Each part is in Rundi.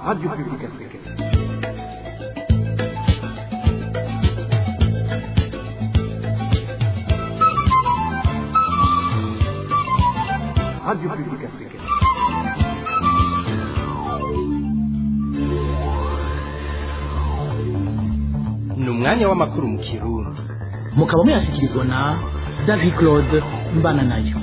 Radio Publique Africaine. Radio Publique Africaine. Ni umwanya w'amakuru mu Kirundi. Mukaba muyashyikirizwa na David Claude Mbananayo.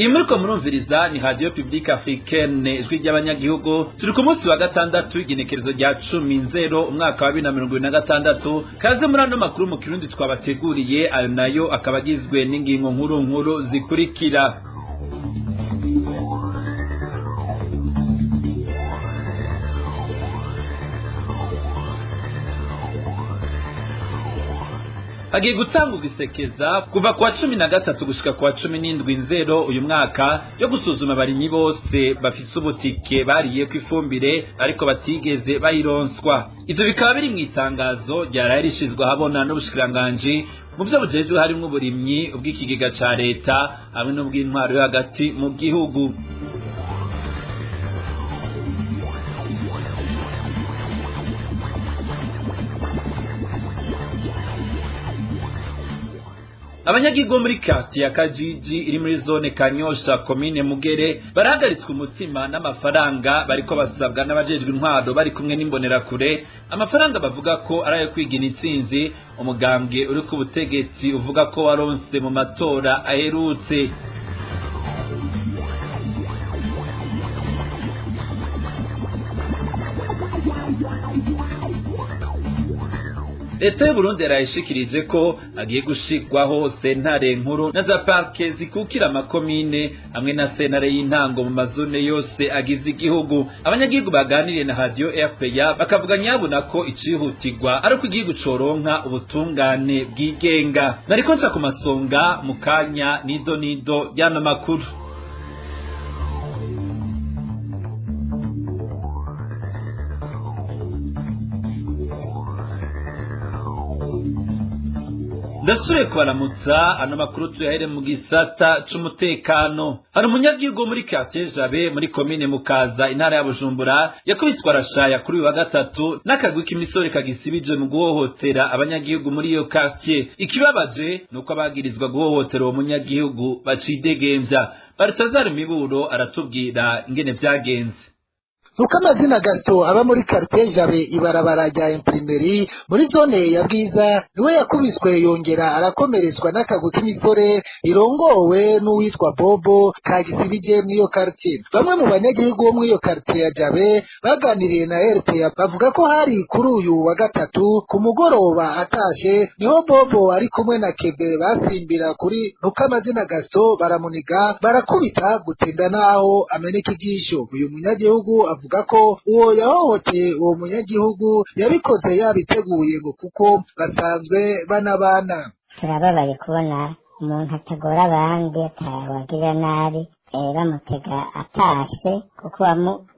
Iyi muriko murumviriza ni Radio Publique Africaine, ijwi ry'abanyagihugu. Turi ku munsi wa gatandatu, igenekerezo rya 10 nzero umwaka wa 2026. Kaze muri ano makuru mu Kirundi twabateguriye, ayo nayo akaba agizwe n'ingingo nkuru nkuru zikurikira. Hagiye gutanguzwa isekeza kuva kuwa 13 gushika kuwa 17 nzero uyu mwaka yo gusuzuma abarimyi bose bafise ubutike bariye ku ifumbire ariko batigeze bayironswa. Ivyo bikaba biri mw'itangazo ryaraye rishizwe ahabona n'ubushikiranganji mu vyo bujejwe, harimwo uburimyi, ubw'ikigega ca leta hamwe n'ubw'intwaro yo hagati mu gihugu. Abanyagihugu bo muri quartier ya Kajiji iri muri zone Kanyosha, komine Mugere, barahagaritswe umutima n'amafaranga bariko basabwa n'abajejwe intwaro bari kumwe n'imbonerakure, amafaranga bavuga ko ari ayo kwigina intsinzi umugambwe uri ku butegetsi uvuga ko waronse mu matora aherutse. Leta y'Uburundi yarayishikirije ko agiye gushirwaho sentare nkuru na za parke zikukira amakomine hamwe na sentare y'intango mu mazone yose agize igihugu. Abanyagihugu baganiriye na Radio RPA bakavuga nyabuna ko icihutirwa ari uko igihugu coronka ubutungane bwigenga. Nariko nca ku masonga mu kanya nido nido y'ano makuru. Ndasubiye kubaramutsa. Ano makuru tuyahere mu gisata c'umutekano. Hari umunyagihugu wo muri quartier Jabe muri komine Mukaza, intara ya Bujumbura, yakubiswe arashaya kuri uyu wa gatatu n'akagwi k'imisore kagisibije mu guhohotera abanyagihugu muri iyo quartier. Ikibabaje nuko abagirizwa guhohotera uwo munyagihugu bacidegemvya. Baltazar Miburo aratubwira ingene vyagenze. Nuko amazina Gaston aba muri quartier Jabe, ibarabara rya Imprimerie muri zone ya Bwiza, niwe yakubiswe yongera arakomeretswa n'akagwi k'imisore irongowe n'uwitwa Bobo kagisibije mw'iyo quartier. Bamwe mu banyagihugu bo mw'iyo quartier ya Jabe baganiriye na RPA bavuga ko hari kuri uyu wa gatatu ku mugoroba atashe, niho Bobo ari kumwe na Kebe basimbira kuri Ntukamazina Gaston, baramuniga, barakubita gutinda naho ameneka ijisho. Uyu munyagihugu avuga ko uwo yahohoteye uwo munyagihugu yabikoze yabiteguye, ngo kuko basanzwe banabana. Turababaye kubona umuntu atagora abandi, atawagirira nabi, bamutega atashe, kuko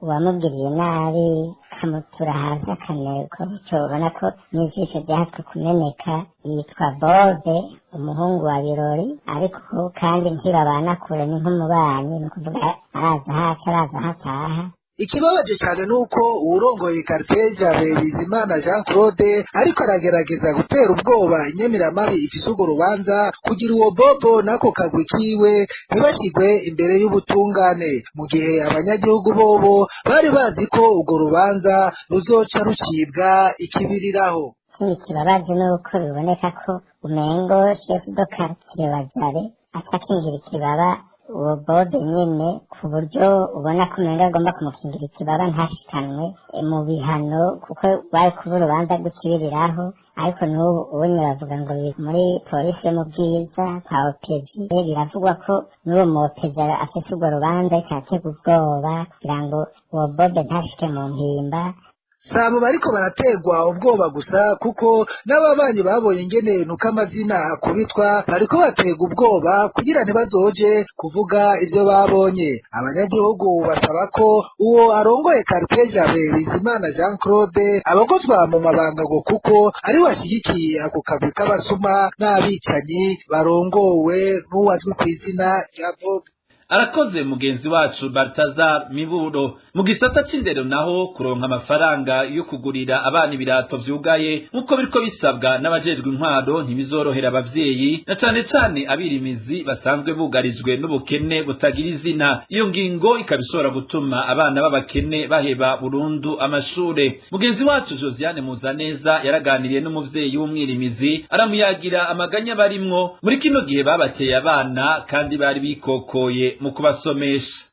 uwamugiriye nabi akamutura hasi akamererwa gutyo, ubona ko n'ijisho ryahatswe kumeneka. Yitwa Bobe, umuhungu wa Birori, ariko kandi ntibabana kure, ni nk'umubanyi, ni ukuvuga araza haca, araza hataha. Ikibabaje cyane nuko uwurongoye quartier Jabe, Bizimana Jean Claude, ariko aragerageza gutera ubwoba inyamiramabi ifise urwo rubanza kugira uwo Bobo n'ako kagwi kiwe ntibashigwe imbere y'ubutungane, mu gihe abanyagihugu bobo bari bazi ko urwo rubanza ruzoca rucibwa ikibiriraho. Ikindi kibabaje ni uko biboneka ko umengo chef de quartier wa Jabe aca akingira ikibaba uwo Bobe nyene, ku buryo ubona ko umenga agomba kumukingira ikibaba ntashikanwe mu bihano, kuko bari kuba urubanza rw'ikibiriraho. Ariko n'ubu ubonye bavuga ngo biri muri polisi yo mu Bwiza kwa OPG. Biravugwa ko n'uwo mu OPG afise urwo rubanza, ariko aratega ubwoba kugira ngo uwo Bobe ntashike mu mpimba. Sabo bariko baraterwa ubwoba gusa, kuko n'ababanyi babonye ingene Ntukamazina akubitwa bariko baterwa ubwoba kugira ntibazoje kuvuga ivyo babonye. Abanyagihugu basaba ko uwo arongoye quartier Jabe, Bizimana Jean Claude, abagozwa mu mabanga, ngo kuko ari we ashigikiye ako kagwi k'abasuma n'abicanyi barongowe n'uwazwi kw'izina rya Bob. Arakoze mugenzi wacu Baltazar Miburo. Mu gisata c'indero naho, kuronka amafaranga yo kugurira abana ibirato vyugaye nkuko biriko bisabwa n'abajejwe intwaro ntibizorohera abavyeyi, na cane cane abirimizi basanzwe bugarijwe n'ubukene butagira izina. Iyo ngingo ikaba ishobora gutuma abana b'abakene baheba burundu amashure. Mugenzi wacu Josiane Muzaneza yaraganiriye n'umuvyeyi w'umwirimizi, aramuyagira amaganya barimwo muri kino gihe babateye abana kandi bari bikokoye mu kubasomesha.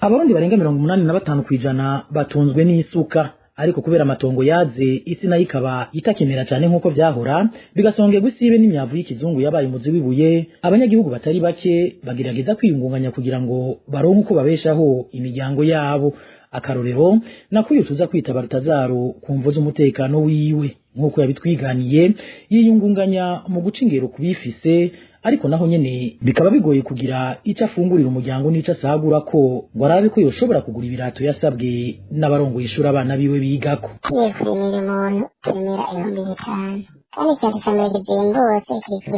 Abarundi barenga 85% batunzwe n'isuka, ariko kubera amatongo yaze, isi nayo ikaba itakimera cyane nk'uko vyahora, bigasongerwa isibe n'imyavu y'ikizungu yabaye umuzi w'ibuye. Abanyagihugu batari bake bagerageza kwiyungunganya kugira ngo baronke uko babeshaho imiryango yabo. Akarorero nakuyo tuza kwita Barutazaro ku mvo z'umutekano wiwe, nk'uko yabitwiganiye, yiyungunganya mu guca ingero kubifise, ariko naho nyene bikaba bigoye kugira ico afungurira umuryango n'ico asagura ko ngo arabe ko yoshobora kugura ibirato yasabwe n'abarongoye ishuri abana biwe bigako. Tugiye kurimira umuntu, turimira 5000, kandi ikintu ca mbere kizimbutse kiri ku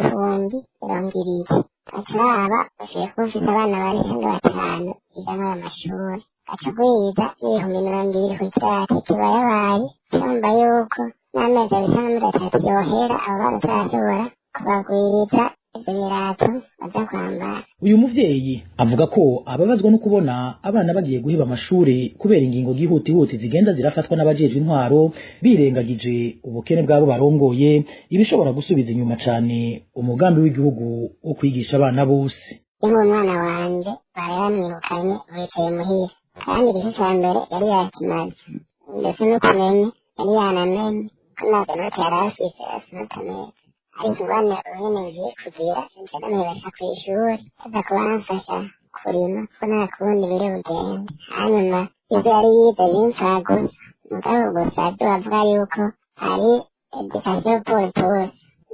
20,000. Baca baba bashoboye kuba ufise abana bane canke batanu biga muri ayo mashuri, gaca ugwiza n'20,000 ku kirato kibayabaye. Urumva yuko n'amezi 2 canke amezi 3 yohera, abo bana utarashobora kubagwiriza ivyo birato baza kwambara. Uyu muvyeyi avuga ko ababazwa no kubona abana bagiye guheba amashure kubera ingingo gihutihuti zigenda zirafatwa n'abajejwe intwaro, birengagije ubukene bw'abo barongoye, ibishobora gusubiza inyuma cane umugambi w'igihugu wo kwigisha abana bose. Iyo umwana wanje bari bamwirukanye, wicaye muhira, kandi igice ca mbere yari yakimaze, ndetse no kumenya yari yanamenye ko ntazo note yari afise, afise inota meza. Ariko ingorane ubu nyene ngiye kugira, nca ndamuhebesha kw'ishure, aza kuba aramfasha kurima kuko nta kundi biri bugende. Hanyuma ivyo yari yize bimfagusa, mugabo gusa vyo bavuga yuko ari éducation pour tous,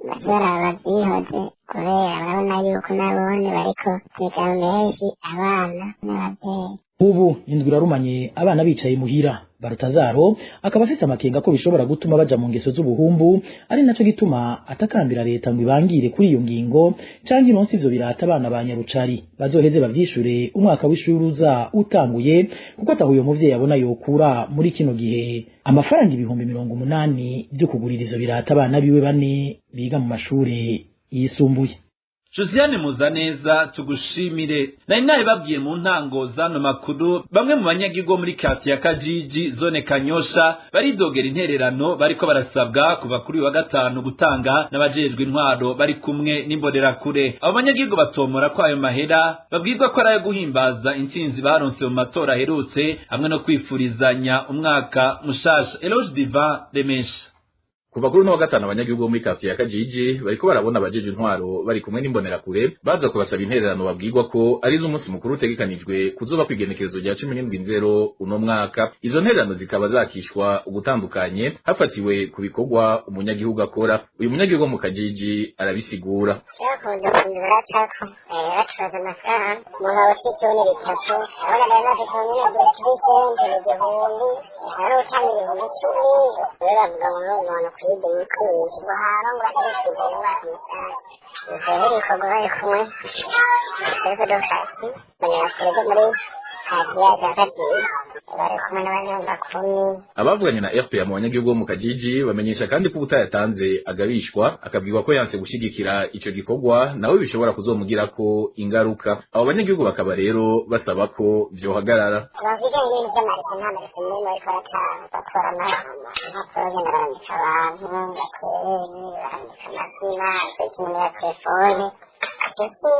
baca baraba bavyihoze, kubera barabona yuko nabone bariko imiryango menshi, abana n'abavyeyi. Ubu indwi irarumanye abana bicaye muhira. Barutazaro akaba afise amakenga ko bishobora gutuma baja mu ngeso z'ubuhumbu, ari naco gituma atakambira leta ngo ibangire kuri iyo ngingo canke ironse ivyo birata abana ba nyarucari, bazoheze bavyishure umwaka w'ishuri uza utanguye, kuko ataho uyo muvyeyi abona yokura muri kino gihe amafaranga 80,000 vyo kugurira ivyo birata abana biwe bane biga mu mashure yisumbuye. Josiane Muzaneza, tugushimire. Nari nabibabwiye mu ntango zano makuru, bamwe mu banyagihugu muri quartier ya Kajiji, zone Kanyosha, baridogera intererano bariko barasabwa kuva kuri wa gatanu gutanga n'abajejwe intwaro bari kumwe n'imbonerakure. Abo banyagihugu batomora ko ayo mahera babwirwa ko ari ayo guhimbaza intsinzi baronse mu matora aherutse, hamwe no kwifurizanya umwaka mushasha. Eloge Divin Remesha. Kuva kuri uno wa gatanu, abanyagihugu bo muri quartier ya Kajiji bariko barabona abajeje intwaro bari kumwe n'imbonerakure baza kubasaba intererano babwirwa ko ari z'umunsi mukuru utegekanijwe kuzoba kw'igenekerezo rya 17 uno mwaka. Izo ntererano zikaba zakishwa ugutandukanye hafatiwe ku bikorwa umunyagihugu akora. Uyu munyagihugu wo mu Kajiji arabisigura. Cyakunze kundura cako bacuruza amafaranga, umuntu aba ufite ikibuni bitatu, urabona rero natwe tubonye tubisente 1000, hari utanga 10,000. Rero bavuga ngo n'umuntu kwiga ni kwiga guhara ngo bategereze umwaka mushasha. Ivyo rero ibikorwa bari kumwe chef de quartier, imbonerakure zo muri quartier yacu ya Kajiji, bari kumwe n'abanyambakumi. Abavuganye na RPA mu banyagihugu bo mu Kajiji bamenyesha kandi ko ubutayatanze agabishwa, akabwirwa ko yanse gushigikira ico gikorwa nawe bishobora kuzomugirako ingaruka. Abo banyagihugu bakaba rero basaba ko vyohagarara. Ibijanye n'ibintu vy'amareta, nta mareta n'imwe bariko baratanga, batora impapuro, bagenda barandika abantu bakereye, barandika amazina, ikintu ya telefone ashitsi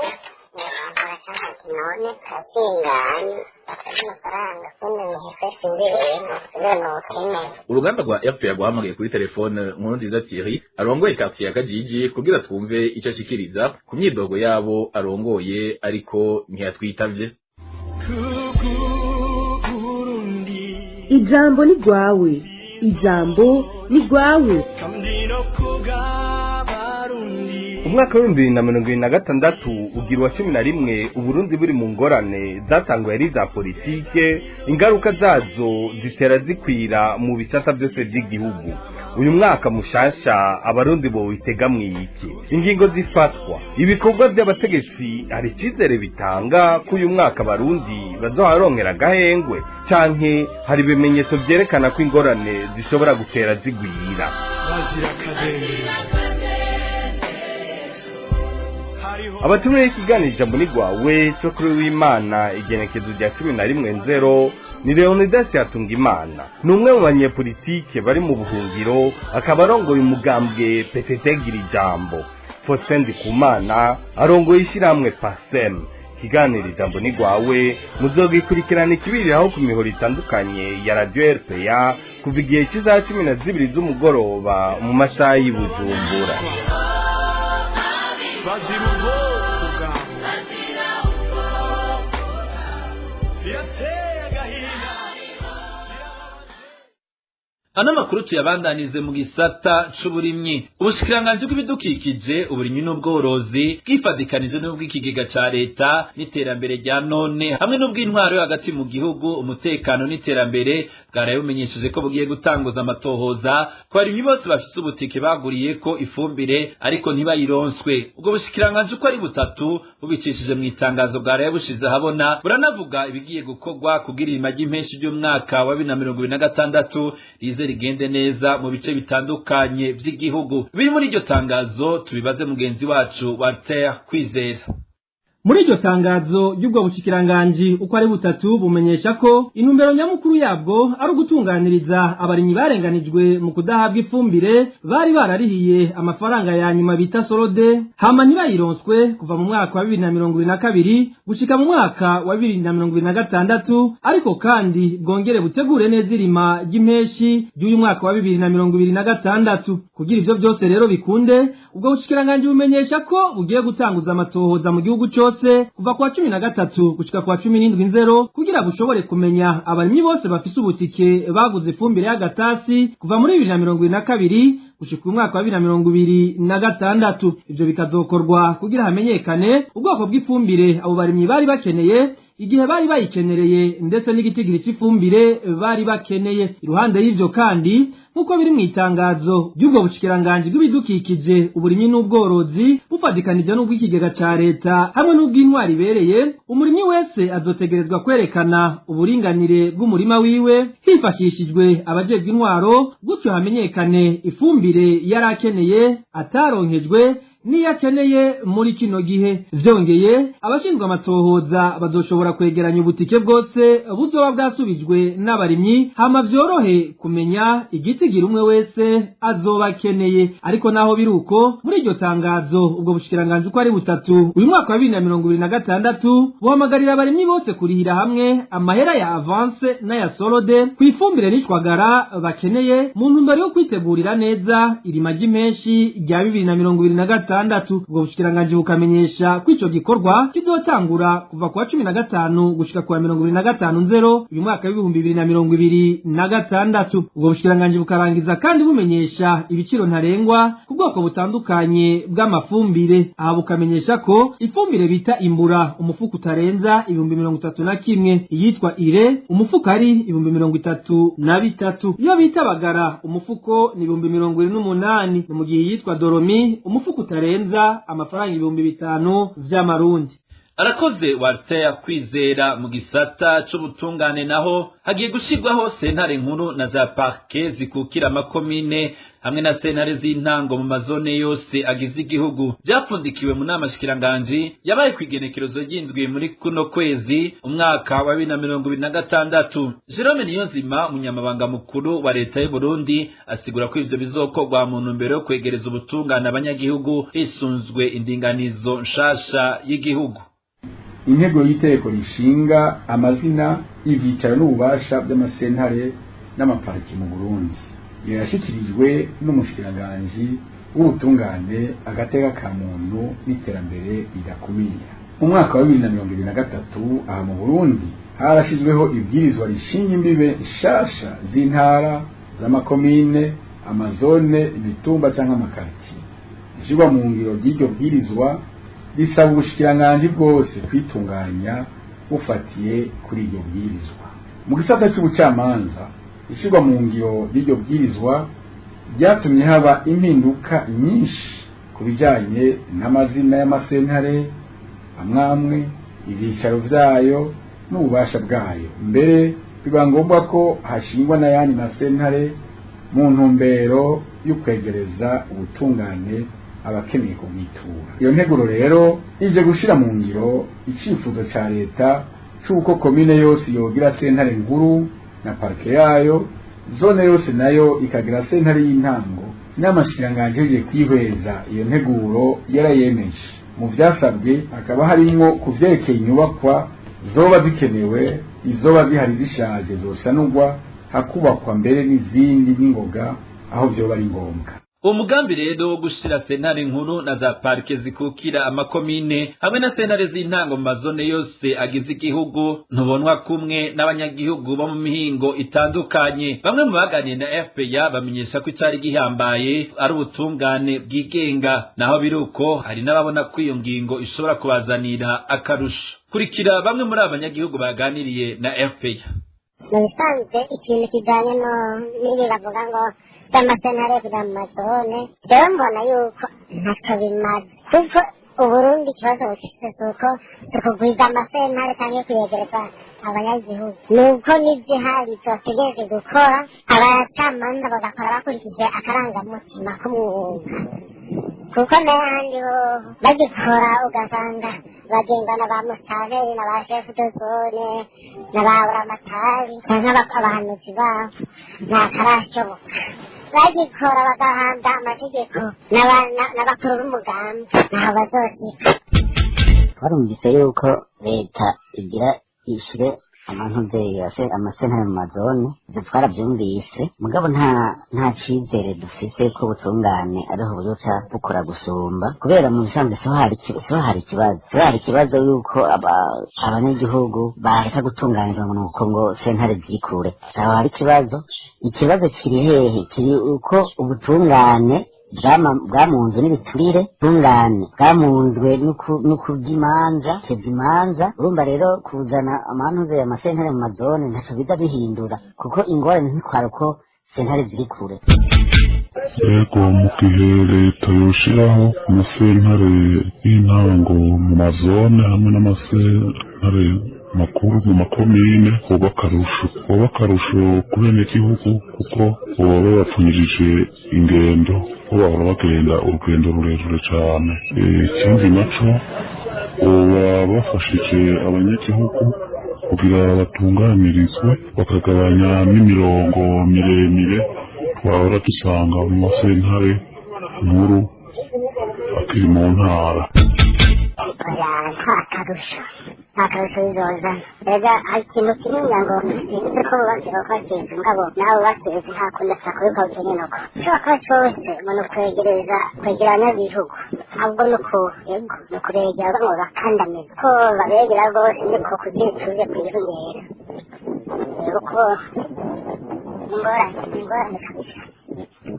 abantu baracavuga ati none turasinganye batanga amafaranga kundi bihe twese twibiriyemo kubera ni ubukene. Uruganda rwa RPA rwahamagaye kuri telefone Nkurunziza Thierry arongoye quartier ya Kajiji kugira twumve ico ashikiriza ku myidogo yabo arongoye, ariko ntiyatwitavye. Ijambo ni rwawe, ijambo ni rwawe. Umwaka w'2026 ugira uwa 11 Uburundi buri mu ngorane zatanguye ari iza politike, ingaruka zazo zitera zikwira mu bisata byose by'igihugu. Uyu mwaka mushasha abarundi bowitega mwiki? Ingingo zifatwa, ibikorwa by'abategetsi, hari icizere bitanga ko uyu mwaka abarundi bazoharonkera agahengwe, canke hari ibimenyetso vyerekana ko ingorane zishobora gutera zigwira? Abatumire y'ikiganiro Ijambo ni Rwawe cyo kuri w'Imana igenekezo rya 11 ni Leonidas Hatungimana, ni umwe mu banyepolitike bari mu buhungiro, akaba arongoye umugambwe PTT Gira Ijambo. Faustin Ndikumana arongoye ishyirahamwe PASEM. Ikiganiro Ijambo ni Rwawe muzogikurikirana ikibiriraho ku mihoro itandukanye ya Radio RPA kuva igihe cy'isaha 12 z'umugoroba mu masaha y'i Bujumbura. Ano makuru tuyabandanize mu gisata c'uburimyi. Ubushikiranganji bw'ibidukikije, uburimyi n'ubworozi bwifadikanije n'ubw'ikigega ca leta n'iterambere rya none hamwe n'ubw'intwaro yo hagati mu gihugu, umutekano n'iterambere, bwaraye bumenyesheje ko bugiye gutanguza amatohoza ku barimyi bose bafise ubutike baguriye ko ifumbire ariko ntibayironswe. Ubwo bushikiranganji uko ari butatu bubicishije mu itangazo bwaraye bushize ahabona, buranavuga ibigiye gukorwa kugira irima ry'impeshi ry'umwaka wa 2026 rize rigende neza mu bice bitandukanye vy'igihugu. Biri muri iryo tangazo tubibaze mugenzi wacu Walter Kwizera. Muri iryo tangazo ry'ubwo bushikiranganji uko ari butatu bumenyesha ko intumbero nyamukuru yabwo ari ugutunganiriza abarimyi barenganijwe mu kudahabwa ifumbire bari bararihiye amafaranga ya nyuma bita solode, hama ntibayironswe kuva mu mwaka wa 2022 gushika mu mwaka wa 2026, ariko kandi bwongere butegure neza irima ry'impeshi ry'uyu mwaka wa 2026. Kugira ivyo byose rero bikunde, ubwo bushikiranganji bumenyesha ko bugiye gutanguza amatohoza mu gihugu cose kuva kwa 13 gushika kwa 17 nzero, kugira bushobore kumenya abarimyi bose bafise ubutike baguze ifumbire y'agatasi kuva muri 2022 gushika umwaka wa 2026. Ivyo bikazokorwa kugira hamenyekane ubwoko bw'ifumbire abo barimyi bari bakeneye igihe bari bayikenereye, ndetse n'igitigiri c'ifumbire bari bakeneye. Iruhande y'ivyo kandi, nk'uko biri mu itangazo ry'ubwo bushikiranganji bw'ibidukikije, uburimyi n'ubworozi bufadikanije n'ubw'ikigega ca leta hamwe n'ubw'intwari ibereye, umurimyi wese azotegerezwa kwerekana uburinganire bw'umurima wiwe hifashishijwe abajejwe intwaro, gutyo hamenyekane ifumbire yari akeneye ataronkejwe niyo akeneye muri kino gihe. Vyongeye, abashinzwe amatohoza bazoshobora kwegeranya ubutike bwose buzoba bwasubijwe n'abarimyi, hama vyorohe kumenya igitigira umwe wese azoba akeneye. Ariko naho biruko, muri iryo tangazo ubwo bushikiranganji uko ari butatu uyu mwaka wa 2026 buhamagarira abarimyi bose kurihira hamwe amahera ya avance n'aya solode ku ifumbire n'ishwagara bakeneye mu ntumbero yo kwitegurira neza irima ry'impeshi rya 2026. Ubwo bushikiranganji bukamenyesha ko ico gikorwa kizotangura kuva kuwa 15 gushika kuwa 25 nzero uyu mwaka w'ibihumbi 2026. Ubwo bushikiranganji bukarangiza kandi bumenyesha ibiciro ntarengwa ku bwoko butandukanye bw'amafumbire. Aha bukamenyesha ko ifumbire bita imbura umufuko utarenza 31,000, iyitwa ire umufuko ari 33,000, iyo bita bagara umufuko ni 78,000, mu gihe iyitwa doromi umufuko utarenza amafaranga 5,000 vy'amarundi. Arakoze Walter Kwizera. Mu gisata c'ubutungane naho hagiye gushirwaho sentare nkuru na za parke zikukira amakomine hamwe na sentare z'intango mu mazone yose agize igihugu. Byapfundikiwe mu nama shikiranganji yabaye kwigenekerezo ry'indwi muri kuno kwezi umwaka wa 2026. Jerome Niyonzima, umunyamabanga mukuru wa leta y'u Burundi, asigura ko ivyo bizokorwa mu ntumbero yo kwegereza ubutungane abanyagihugu hisunzwe indinganizo nshasha y'igihugu. Intego y'iteko rishinga amazina, ivyicaro n'ububasha by'amasentare n'amapariki mu Burundi yashikirijwe n'umushikiranganji w'ubutungane, agateka ka muntu n'iterambere ridakumira. Mu mwaka wa 2023 aha mu Burundi harashizweho ibwirizwa rishinga imbibe nshasha z'intara, z'amakomine, amazone, imitumba canke amakaritiye. Ishirwa mu ngiro ry'iryo bwirizwa risaba ubushikiranganji bwose kwitunganya bufatiye kuri iryo bwirizwa. Mu gisata c'ubucamanza, ishirwa mu ngiro ry'iryo bwirizwa Ryatumye haba impinduka nyinshi ku bijyanye n'amazina y'amasentare amwamwe, ibyicaro byayo n'ububasha bwayo. Mbere biba ngombwa ko hashingwa n'ayandi masentare mu ntumbero yo kwegereza ubutungane abakeneye kubwitura. Iyo nteguro rero ije gushira mu ngiro icifuzo ca leta c'uko komine yose yogira sentare nkuru na parike yayo, zone yose nayo ikagira sentare y'intango. Inama nshingangaje ije kwihweza iyo nteguro yarayemeje. Mu vyasabwe hakaba harimwo kuvyerekeye inyubakwa zoba zikenewe, izoba zihari zishaje zosanurwa, hakubakwa mbere n'izindi n'ingoga aho vyoba ari ngombwa. Umugambi rero wo gushira sentare nkuru na za parike zikukira amakomine hamwe na sentare z'intango mu mazone yose agize igihugu ntubonwa kumwe n'abanyagihugu bo mu mihingo itandukanye. Bamwe mu baganiye na FPA bamenyesha ko icari gihambaye ari ubutungane bwigenga, naho biruko hari n'ababona ko iyo ngingo ishobora kubazanira akarusho. Kurikira bamwe muri aba banyagihugu baganiriye na FPA. Mu bisanzwe ikintu kijanye n'ibi bavuga ngo by'amasentare kuja mu mazone, jewe mbona yuko ntaco bimaze, kuko Uburundi ikibazo bufise suko tukugwiza amasentare canke kuyegereza abanyagihugu, nuko n'izihari zotegereje gukora, abacamanza bagakora bakurikije akarangamutima k'umwuga, kuko n'ahandi ho bagikora ugasanga bagengwa na ba musitanteri na ba shefu de zone na ba buramatari canke abahanuzi babo, ntakarashoboka. Bagikora bagahamba amategeko n'abakuru b'umugambi, ntaho bazoshika. Twarumvise yuko leta igira ishyire amantuzeyi amasentare mu mazone, ivyo twaravyumvise, mugabo nta cizere dufise ko ubutungane ariho buzoca bukora gusumba, kubera mu bisanzwe siho hari ikibazo, siho hari ikibazo yuko abanyagihugu bareka gutunganizwa ngo nuko ngo sentare ziri kure. Aho hari ikibazo. Ikibazo kiri hehe? Kiri uko ubutungane bwamunzwe n'ibiturire, tungane bwamunzwe n'ukurya imanza, keza imanza. Urumva rero kuzana amantuze amasentare mu mazone ntaco biza bihindura, kuko ingorane ntikwari uko sentare ziri kure. Ego, mu gihe leta yoshiraho amasentare y'intango mu mazone hamwe n'amasentare makuru mu makomine, hoba akarusho ku benegihugu, kuko boba babapfunyirije ingendo, ko bahora bagenda urugendo rurerure cane. Ikindi naco, boba bafashije abanyagihugu kugira batunganirizwe, bakagabanya n'imirongo miremire twahora dusanga mu masentare nkuru akiri mu ntara. Oya, nta karusho, nta karusho bizozana. Erega hari ikintu kimwe ngira ngo sinzi ko bubakira ko bakizi, mugabo nawe bakizi nta kundi atakubikora uko nyene uko. Ishobora kuba cose ngo ni ukwegereza, kwegera abanyagihugu, ahubwo ni ego ni ukubegera ngo bakandamize, ko babegera rwose niko kugira ituze kwiyongera. Kuko ingorane kabisa,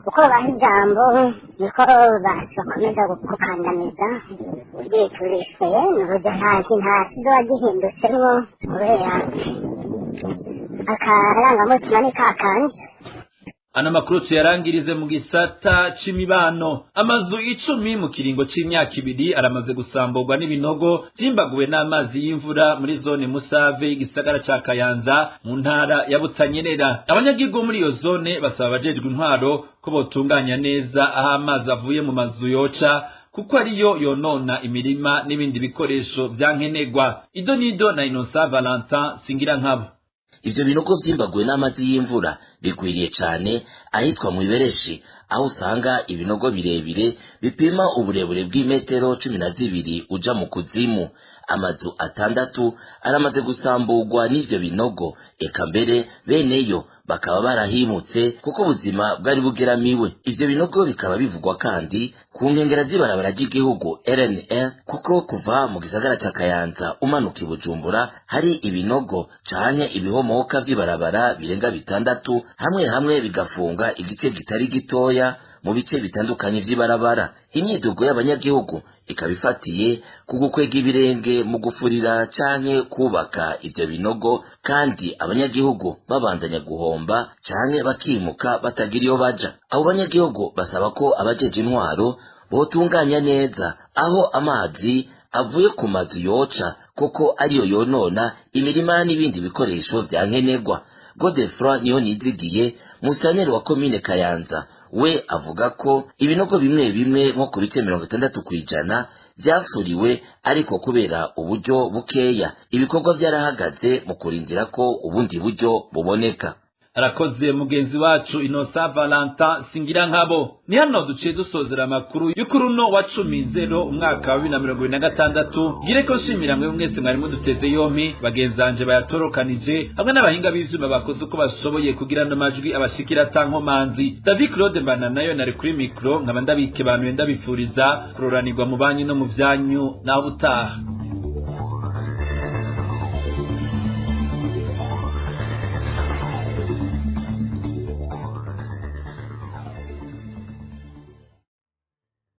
uko babaha ijambo niko bakomeza gukandamiza uburyo bituriseye. Ni uburyo nta kizoba gihindutsemwo, kubera akarangamutima ni kakandi. Ano makuru tuyarangirize mu gisata c'imibano. Amazu 10 mu kiringo c'imyaka 2 aramaze gusamburwa n'ibinogo vyimbaguwe n'amazi y'imvura muri zone Musave y'igisagara ca Kayanza mu ntara ya Butanyerera. Abanyagihugu muri iyo zone basaba abajejwe intwaro ko botunganya neza aho amazi avuye mu mazu yoca, kuko ariyo yonona imirima n'ibindi bikoresho vyankenerwa. Ido nido na Innocent Valentin Singira nkabo. Ivyo binogo vyimbaguwe n'amazi y'imvura bigwiriye cane ahitwa mu Ibereshi, aho usanga ibinogo birebire bipima uburebure bw'imetero 12 uja mu kuzimu. Amazu 6 aramaze gusamburwa n'ivyo binogo, eka mbere beneyo bakaba barahimutse kuko ubuzima bwari bugeramiwe. Ivyo binogo bikaba bivugwa kandi ku nkengera z'ibarabara ry'igihugu RNR, kuko kuva mu gisagara ca Kayanza umanuka i Bujumbura hari ibinogo canke ibihomoka vy'ibarabara birenga 6, hamwe hamwe bigafunga igice kitari gitoya. mu bice bitandukanye vy'ibarabara. Imyidogo y'abanyagihugu ikaba ifatiye ku gukwega ibirenge mu gufurira canke kubaka ivyo binogo, kandi abanyagihugu babandanya guhomba canke bakimuka batagira iyo baja. Abo banyagihugu basaba ko abajeje intwaro botunganya neza aho amazi avuye ku mazu yoca, kuko ariyo yonona imirima n'ibindi bikoresho vya nkenerwa. Godefroid niyo nizigiye, musitanteri wa komine Kayanza, we avuga ko ibinogo bimwe bimwe nko ku bice 60% vyafuriwe, ariko kubera uburyo bukeya ibikorwa vyarahagaze mu kurindira ko ubundi buryo buboneka. Arakoze mugenzi wacu Innocent Valentin Singira nkabo. Ni hano duciye dusozera amakuru y'ukuruno wa 10 umwaka wa 2026. Gire ko nshimira mwe mwese mwari muduteze yompi, bagenzanje bayatorokanije hamwe n'abahinga b'ivyuma bakoze uko bashoboye kugira no majwi abashikira tankomanzi. David Claude Mbana nayo nari kuri micro, nkaba ndabike bantu ndabifuriza kuroranirwa mu banyu no mu vyanyu naho butaha.